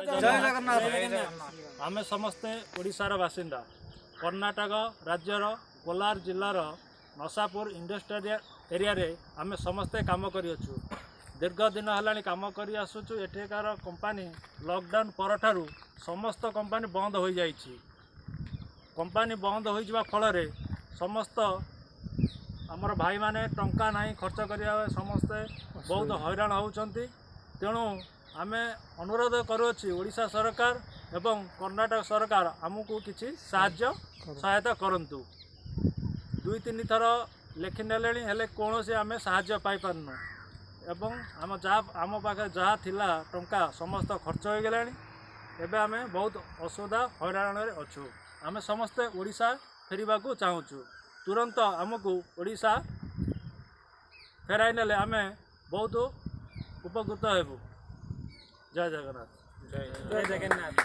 ଜୟ ଜଗନ୍ନାଥ। ଆମେ ସମସ୍ତେ ଓଡ଼ିଶାର ବାସିନ୍ଦା। କର୍ଣ୍ଣାଟକ ରାଜ୍ୟର କୋଲାର ଜିଲ୍ଲାର ନସାପୁର ଇଣ୍ଡଷ୍ଟ୍ରିଆଲ ଏରିଆରେ ଆମେ ସମସ୍ତେ କାମ କରିଅଛୁ। ଦୀର୍ଘ ଦିନ ହେଲାଣି କାମ କରି ଆସୁଛୁ। ଏଠିକାର କମ୍ପାନୀ ଲକଡାଉନ୍ ପରଠାରୁ ସମସ୍ତ କମ୍ପାନୀ ବନ୍ଦ ହୋଇଯାଇଛି। କମ୍ପାନୀ ବନ୍ଦ ହୋଇଯିବା ଫଳରେ ସମସ୍ତ ଆମର ଭାଇମାନେ ଟଙ୍କା ନାହିଁ ଖର୍ଚ୍ଚ କରିବା, ସମସ୍ତେ ବହୁତ ହଇରାଣ ହେଉଛନ୍ତି। ତେଣୁ ଆମେ ଅନୁରୋଧ କରୁଅଛୁ, ଓଡ଼ିଶା ସରକାର ଏବଂ କର୍ଣ୍ଣାଟକ ସରକାର ଆମକୁ କିଛି ସାହାଯ୍ୟ ସହାୟତା କରନ୍ତୁ। ଦୁଇ ତିନି ଥର ଲେଖି ନେଲେଣି, ହେଲେ କୌଣସି ଆମେ ସାହାଯ୍ୟ ପାଇପାରୁନୁ ଏବଂ ଆମ ପାଖରେ ଯାହା ଥିଲା ଟଙ୍କା ସମସ୍ତ ଖର୍ଚ୍ଚ ହୋଇଗଲାଣି। ଏବେ ଆମେ ବହୁତ ଅସୁବିଧା ହଇରାଣରେ ଅଛୁ। ଆମେ ସମସ୍ତେ ଓଡ଼ିଶା ଫେରିବାକୁ ଚାହୁଁଛୁ। ତୁରନ୍ତ ଆମକୁ ଓଡ଼ିଶା ଫେରାଇ ନେଲେ ଆମେ ବହୁତ ଉପକୃତ ହେବୁ। ଜୟ ଜଗନ୍ନାଥ। ଜୟ ଜଗନ୍ନାଥ।